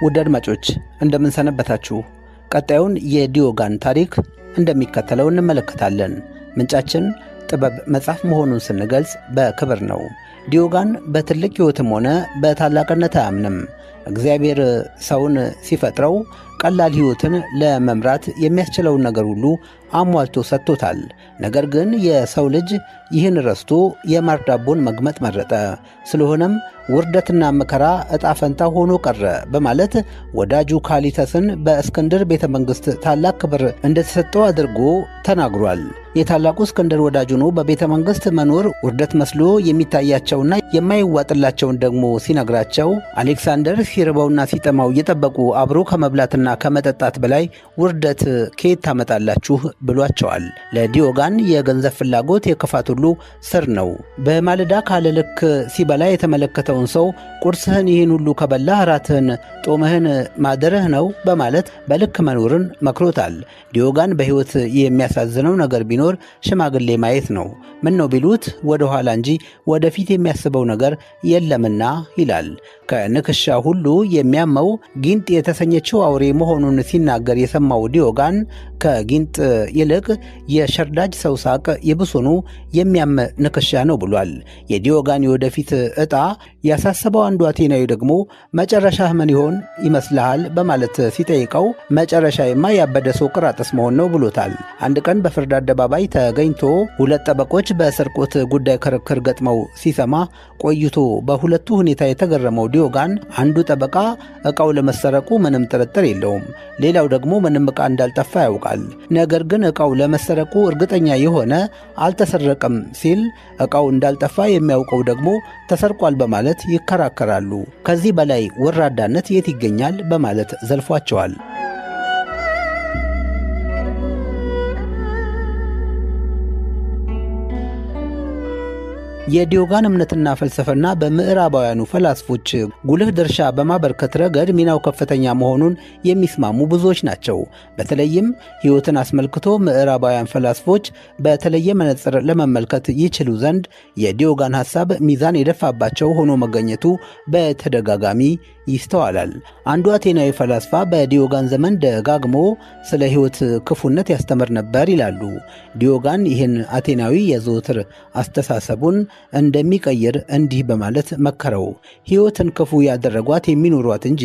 ውድ አድማጮች እንደምን ሰነበታችሁ? ቀጣዩን የዲዮጋን ታሪክ እንደሚከተለው እንመለከታለን። ምንጫችን ጥበብ መጽሐፍ መሆኑን ስንገልጽ በክብር ነው። ዲዮጋን በትልቅ ሕይወትም ሆነ በታላቅነት አያምንም። እግዚአብሔር ሰውን ሲፈጥረው ቀላል ሕይወትን ለመምራት የሚያስችለውን ነገር ሁሉ አሟልቶ ሰጥቶታል። ነገር ግን የሰው ልጅ ይህን ረስቶ የማር ዳቦን መግመጥ መረጠ። ስለሆነም ውርደትና መከራ ዕጣ ፈንታ ሆኖ ቀረ በማለት ወዳጁ ካሊተስን በእስክንድር ቤተ መንግሥት ታላቅ ክብር እንደተሰጠው አድርጎ ተናግሯል። የታላቁ እስክንድር ወዳጅ ሆኖ በቤተ መንግሥት መኖር ውርደት መስሎ የሚታያቸውና የማይዋጥላቸውን ደግሞ ሲነግራቸው አሌክሳንደር ሲርበውና ሲጠማው እየጠበቁ አብሮ ከመብላትና ከመጠጣት በላይ ውርደት ከየት ታመጣላችሁ ብሏቸዋል። ለዲዮጋን የገንዘብ ፍላጎት የክፋት ሁሉ ስር ነው። በማለዳ ካለ ልክ ሲበላ የተመለከተውን ሰው ቁርስህን ይህን ሁሉ ከበላህ ራትህን ጦምህን ማደርህ ነው በማለት በልክ መኖርን መክሮታል። ዲዮጋን በሕይወት የሚያሳዝነው ነገር ቢኖር ሽማግሌ ማየት ነው። ምን ነው ቢሉት ወደ ኋላ እንጂ ወደፊት የሚያስበው ነገር የለምና ይላል። ከንክሻ ሁሉ የሚያመው ጊንጥ የተሰኘችው አውሬ መሆኑን ሲናገር የሰማው ዲዮጋን ከጊንጥ ይልቅ የሸርዳጅ ሰው ሳቅ ይብሱኑ የሚያም ንክሻ ነው ብሏል። የዲዮጋን የወደፊት ዕጣ ያሳሰበው አንዱ አቴናዊ ደግሞ መጨረሻህ ምን ይሆን ይመስልሃል በማለት ሲጠይቀው መጨረሻዬማ ያበደ ሶቅራጥስ መሆን ነው ብሎታል። አንድ ቀን በፍርድ አደባባይ ተገኝቶ ሁለት ጠበቆች በስርቆት ጉዳይ ክርክር ገጥመው ሲሰማ ቆይቶ በሁለቱ ሁኔታ የተገረመው ዲዮጋን አንዱ ጠበቃ ዕቃው ለመሰረቁ ምንም ጥርጥር የለውም፣ ሌላው ደግሞ ምንም ዕቃ እንዳልጠፋ ያውቃል። ነገር ግን ዕቃው ለመሰረቁ እርግጠኛ የሆነ አልተሰረቀም ሲል፣ ዕቃው እንዳልጠፋ የሚያውቀው ደግሞ ተሰርቋል በማለት ይከራከራሉ። ከዚህ በላይ ወራዳነት የት ይገኛል በማለት ዘልፏቸዋል። የዲዮጋን እምነትና ፍልስፍና በምዕራባውያኑ ፈላስፎች ጉልህ ድርሻ በማበርከት ረገድ ሚናው ከፍተኛ መሆኑን የሚስማሙ ብዙዎች ናቸው። በተለይም ሕይወትን አስመልክቶ ምዕራባውያን ፈላስፎች በተለየ መነጽር ለመመልከት ይችሉ ዘንድ የዲዮጋን ሐሳብ ሚዛን የደፋባቸው ሆኖ መገኘቱ በተደጋጋሚ ይስተዋላል። አንዱ አቴናዊ ፈላስፋ በዲዮጋን ዘመን ደጋግሞ ስለ ሕይወት ክፉነት ያስተምር ነበር ይላሉ። ዲዮጋን ይህን አቴናዊ የዘወትር አስተሳሰቡን እንደሚቀይር እንዲህ በማለት መከረው። ሕይወትን ክፉ ያደረጓት የሚኖሯት እንጂ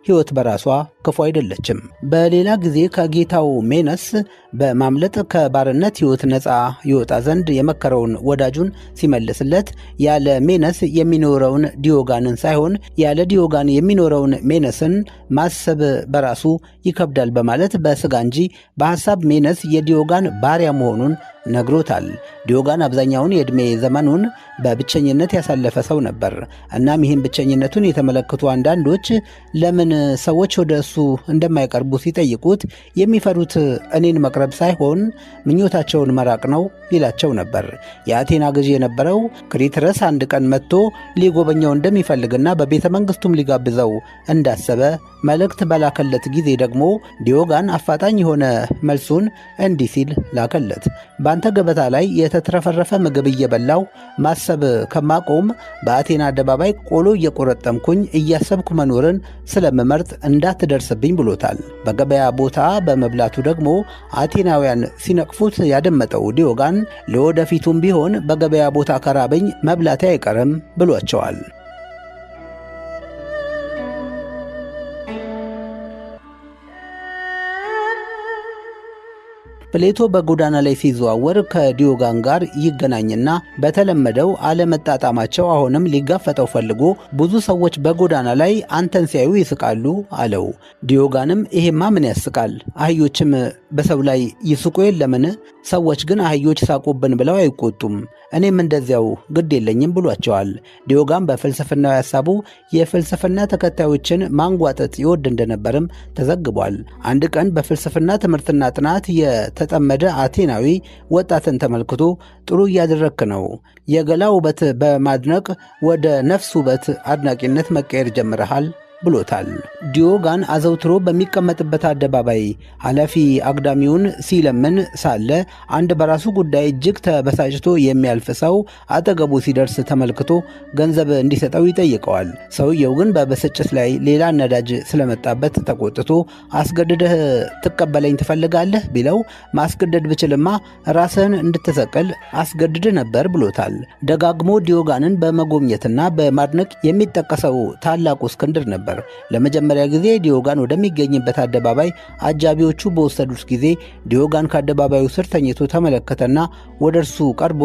ሕይወት በራሷ ክፉ አይደለችም። በሌላ ጊዜ ከጌታው ሜነስ በማምለጥ ከባርነት ሕይወት ነፃ ይወጣ ዘንድ የመከረውን ወዳጁን ሲመልስለት ያለ ሜነስ የሚኖረውን ዲዮጋንን ሳይሆን ያለ ዲዮጋን የሚኖረውን ሜነስን ማሰብ በራሱ ይከብዳል በማለት በስጋ እንጂ በሐሳብ ሜነስ የዲዮጋን ባሪያ መሆኑን ነግሮታል። ዲዮጋን አብዛኛውን የዕድሜ ዘመኑን በብቸኝነት ያሳለፈ ሰው ነበር። እናም ይህን ብቸኝነቱን የተመለከቱ አንዳንዶች ለምን ሰዎች ወደ እሱ እንደማይቀርቡ ሲጠይቁት የሚፈሩት እኔን መቅረብ ሳይሆን ምኞታቸውን መራቅ ነው ይላቸው ነበር። የአቴና ገዢ የነበረው ክሪትረስ አንድ ቀን መጥቶ ሊጎበኘው እንደሚፈልግና በቤተ መንግስቱም ሊጋብዘው እንዳሰበ መልእክት በላከለት ጊዜ ደግሞ ዲዮጋን አፋጣኝ የሆነ መልሱን እንዲህ ሲል ላከለት። በአንተ ገበታ ላይ የተትረፈረፈ ምግብ እየበላው ማሰብ ከማቆም በአቴና አደባባይ ቆሎ እየቆረጠምኩኝ እያሰብኩ መኖርን ስለምመርጥ እንዳትደርስብኝ ብሎታል። በገበያ ቦታ በመብላቱ ደግሞ አቴናውያን ሲነቅፉት ያደመጠው ዲዮጋን ለወደፊቱም ቢሆን በገበያ ቦታ ከራበኝ መብላቴ አይቀርም ብሏቸዋል። ፕሌቶ በጎዳና ላይ ሲዘዋወር ከዲዮጋን ጋር ይገናኝና በተለመደው አለመጣጣማቸው አሁንም ሊጋፈጠው ፈልጎ ብዙ ሰዎች በጎዳና ላይ አንተን ሲያዩ ይስቃሉ አለው። ዲዮጋንም ይሄማ ምን ያስቃል? አህዮችም በሰው ላይ ይስቁ የለምን? ሰዎች ግን አህዮች ሳቁብን ብለው አይቆጡም። እኔም እንደዚያው ግድ የለኝም ብሏቸዋል። ዲዮጋን በፍልስፍናዊ ሀሳቡ የፍልስፍና ተከታዮችን ማንጓጠጥ ይወድ እንደነበርም ተዘግቧል። አንድ ቀን በፍልስፍና ትምህርትና ጥናት የተጠመደ አቴናዊ ወጣትን ተመልክቶ ጥሩ እያደረግክ ነው፣ የገላ ውበት በማድነቅ ወደ ነፍስ ውበት አድናቂነት መቀየር ጀምረሃል ብሎታል። ዲዮጋን አዘውትሮ በሚቀመጥበት አደባባይ ኃላፊ አግዳሚውን ሲለምን ሳለ አንድ በራሱ ጉዳይ እጅግ ተበሳጭቶ የሚያልፍ ሰው አጠገቡ ሲደርስ ተመልክቶ ገንዘብ እንዲሰጠው ይጠይቀዋል። ሰውየው ግን በብስጭት ላይ ሌላ ነዳጅ ስለመጣበት ተቆጥቶ አስገድደህ ትቀበለኝ ትፈልጋለህ ቢለው ማስገደድ ብችልማ ራስህን እንድትሰቅል አስገድድህ ነበር ብሎታል። ደጋግሞ ዲዮጋንን በመጎብኘትና በማድነቅ የሚጠቀሰው ታላቁ እስክንድር ነበር። ለመጀመሪያ ጊዜ ዲዮጋን ወደሚገኝበት አደባባይ አጃቢዎቹ በወሰዱት ጊዜ ዲዮጋን ከአደባባዩ ስር ተኝቶ ተመለከተና ወደ እርሱ ቀርቦ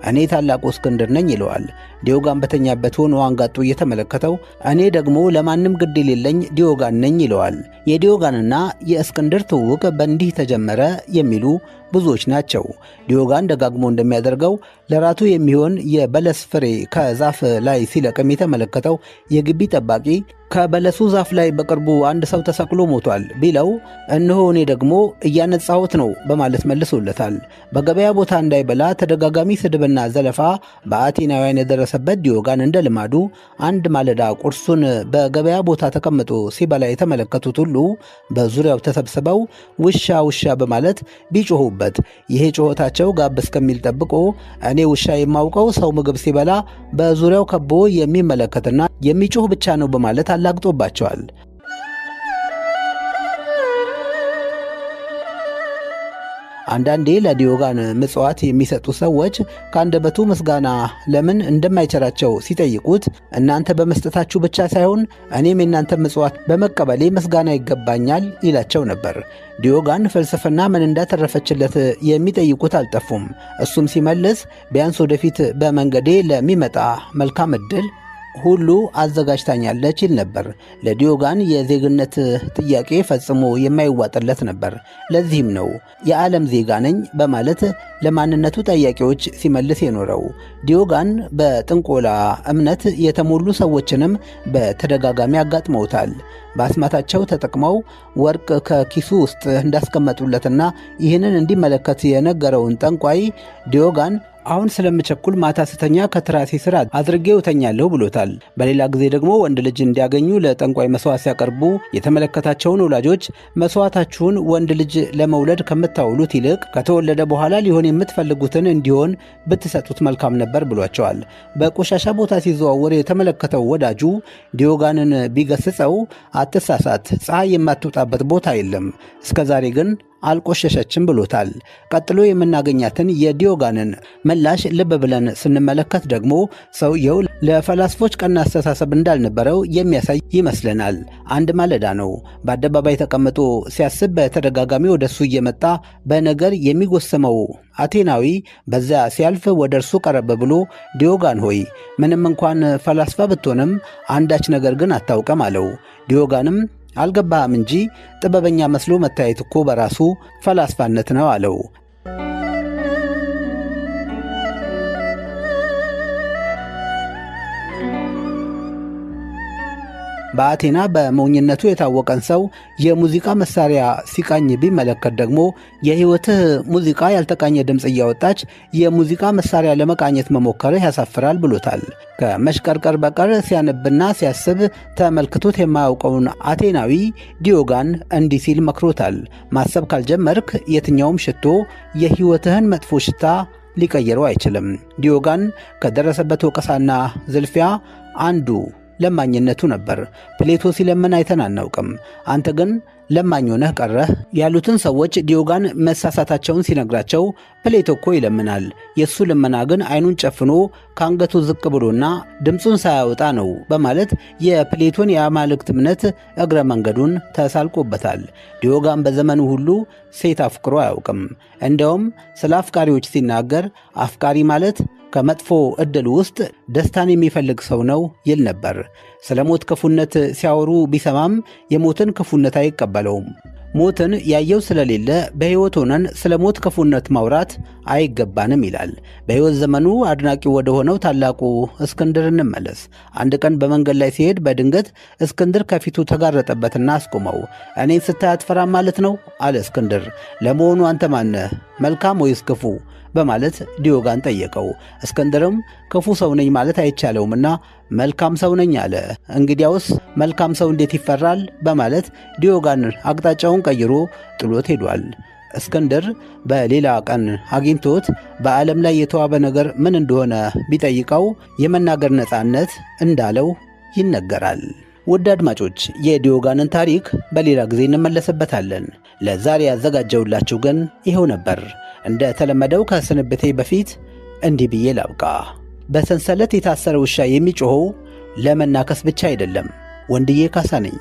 እኔ ታላቁ እስክንድር ነኝ ይለዋል። ዲዮጋን በተኛበት ሆኖ አንጋጦ እየተመለከተው እኔ ደግሞ ለማንም ግድ የሌለኝ ዲዮጋን ነኝ ይለዋል። የዲዮጋንና የእስክንድር ትውውቅ በእንዲህ ተጀመረ የሚሉ ብዙዎች ናቸው። ዲዮጋን ደጋግሞ እንደሚያደርገው ለራቱ የሚሆን የበለስ ፍሬ ከዛፍ ላይ ሲለቅም የተመለከተው የግቢ ጠባቂ ከበለሱ ዛፍ ላይ በቅርቡ አንድ ሰው ተሰቅሎ ሞቷል ቢለው እነሆ እኔ ደግሞ እያነጻሁት ነው በማለት መልሶለታል። በገበያ ቦታ እንዳይበላ ተደጋጋሚ ስድብና ዘለፋ በአቴናውያን የደረሰበት ዲዮጋን እንደ ልማዱ አንድ ማለዳ ቁርሱን በገበያ ቦታ ተቀምጦ ሲበላ የተመለከቱት ሁሉ በዙሪያው ተሰብስበው ውሻ ውሻ በማለት ቢጮሁበት ይሄ ጩኸታቸው ጋብ እስከሚል ጠብቆ እኔ ውሻ የማውቀው ሰው ምግብ ሲበላ በዙሪያው ከቦ የሚመለከትና የሚጮህ ብቻ ነው በማለት አላግጦባቸዋል። አንዳንዴ ለዲዮጋን ምጽዋት የሚሰጡ ሰዎች ከአንደበቱ ምስጋና ለምን እንደማይቸራቸው ሲጠይቁት እናንተ በመስጠታችሁ ብቻ ሳይሆን እኔም የእናንተ ምጽዋት በመቀበሌ ምስጋና ይገባኛል ይላቸው ነበር። ዲዮጋን ፍልስፍና ምን እንዳተረፈችለት የሚጠይቁት አልጠፉም። እሱም ሲመልስ ቢያንስ ወደፊት በመንገዴ ለሚመጣ መልካም ዕድል ሁሉ አዘጋጅታኛለች ይል ነበር። ለዲዮጋን የዜግነት ጥያቄ ፈጽሞ የማይዋጥለት ነበር። ለዚህም ነው የዓለም ዜጋ ነኝ በማለት ለማንነቱ ጠያቂዎች ሲመልስ የኖረው። ዲዮጋን በጥንቆላ እምነት የተሞሉ ሰዎችንም በተደጋጋሚ አጋጥመውታል። በአስማታቸው ተጠቅመው ወርቅ ከኪሱ ውስጥ እንዳስቀመጡለትና ይህንን እንዲመለከት የነገረውን ጠንቋይ ዲዮጋን አሁን ስለምቸኩል ማታ ስተኛ ከትራሴ ስር አድርጌው እተኛለሁ ብሎታል። በሌላ ጊዜ ደግሞ ወንድ ልጅ እንዲያገኙ ለጠንቋይ መስዋዕት ሲያቀርቡ የተመለከታቸውን ወላጆች መስዋዕታችሁን ወንድ ልጅ ለመውለድ ከምታውሉት ይልቅ ከተወለደ በኋላ ሊሆን የምትፈልጉትን እንዲሆን ብትሰጡት መልካም ነበር ብሏቸዋል። በቆሻሻ ቦታ ሲዘዋወር የተመለከተው ወዳጁ ዲዮጋንን ቢገስጸው አትሳሳት፣ ፀሐይ የማትወጣበት ቦታ የለም፣ እስከዛሬ ግን አልቆሸሸችም ብሎታል። ቀጥሎ የምናገኛትን የዲዮጋንን ምላሽ ልብ ብለን ስንመለከት ደግሞ ሰውየው ለፈላስፎች ቀና አስተሳሰብ እንዳልነበረው የሚያሳይ ይመስለናል። አንድ ማለዳ ነው። በአደባባይ ተቀምጦ ሲያስብ በተደጋጋሚ ወደ እሱ እየመጣ በነገር የሚጎስመው አቴናዊ በዚያ ሲያልፍ ወደ እርሱ ቀረብ ብሎ ዲዮጋን ሆይ ምንም እንኳን ፈላስፋ ብትሆንም አንዳች ነገር ግን አታውቅም አለው። ዲዮጋንም አልገባህም እንጂ ጥበበኛ መስሎ መታየት እኮ በራሱ ፈላስፋነት ነው አለው። በአቴና በሞኝነቱ የታወቀን ሰው የሙዚቃ መሳሪያ ሲቃኝ ቢመለከት ደግሞ የሕይወትህ ሙዚቃ ያልተቃኘ ድምፅ እያወጣች የሙዚቃ መሳሪያ ለመቃኘት መሞከርህ ያሳፍራል ብሎታል። ከመሽቀርቀር በቀር ሲያነብና ሲያስብ ተመልክቶት የማያውቀውን አቴናዊ ዲዮጋን እንዲህ ሲል መክሮታል። ማሰብ ካልጀመርክ የትኛውም ሽቶ የሕይወትህን መጥፎ ሽታ ሊቀይረው አይችልም። ዲዮጋን ከደረሰበት ወቀሳና ዝልፊያ አንዱ ለማኝነቱ ነበር። ፕሌቶ ሲለምን አይተን አናውቅም፣ አንተ ግን ለማኝ ሆነህ ቀረህ ያሉትን ሰዎች ዲዮጋን መሳሳታቸውን ሲነግራቸው ፕሌቶ እኮ ይለምናል፣ የእሱ ልመና ግን አይኑን ጨፍኖ ከአንገቱ ዝቅ ብሎና ድምፁን ሳያወጣ ነው በማለት የፕሌቶን የአማልክት እምነት እግረ መንገዱን ተሳልቆበታል። ዲዮጋን በዘመኑ ሁሉ ሴት አፍቅሮ አያውቅም። እንዲያውም ስለ አፍቃሪዎች ሲናገር አፍቃሪ ማለት ከመጥፎ ዕድል ውስጥ ደስታን የሚፈልግ ሰው ነው ይል ነበር። ስለ ሞት ክፉነት ሲያወሩ ቢሰማም የሞትን ክፉነት አይቀበለውም። ሞትን ያየው ስለሌለ በሕይወት ሆነን ስለ ሞት ክፉነት ማውራት አይገባንም ይላል። በሕይወት ዘመኑ አድናቂ ወደ ሆነው ታላቁ እስክንድር እንመለስ። አንድ ቀን በመንገድ ላይ ሲሄድ በድንገት እስክንድር ከፊቱ ተጋረጠበትና አስቆመው። እኔን ስታይ አትፈራም ማለት ነው አለ እስክንድር። ለመሆኑ አንተ ማነህ? መልካም ወይስ ክፉ? በማለት ዲዮጋን ጠየቀው። እስክንድርም ክፉ ሰው ነኝ ማለት አይቻለውምና መልካም ሰው ነኝ አለ። እንግዲያውስ መልካም ሰው እንዴት ይፈራል? በማለት ዲዮጋን አቅጣጫውን ቀይሮ ጥሎት ሄዷል። እስክንድር በሌላ ቀን አግኝቶት በዓለም ላይ የተዋበ ነገር ምን እንደሆነ ቢጠይቀው የመናገር ነፃነት እንዳለው ይነገራል። ውድ አድማጮች፣ የዲዮጋንን ታሪክ በሌላ ጊዜ እንመለስበታለን። ለዛሬ ያዘጋጀውላችሁ ግን ይኸው ነበር። እንደ ተለመደው ከስንብቴ በፊት እንዲህ ብዬ ላብቃ። በሰንሰለት የታሰረ ውሻ የሚጮኸው ለመናከስ ብቻ አይደለም። ወንድዬ ካሳ ነኝ።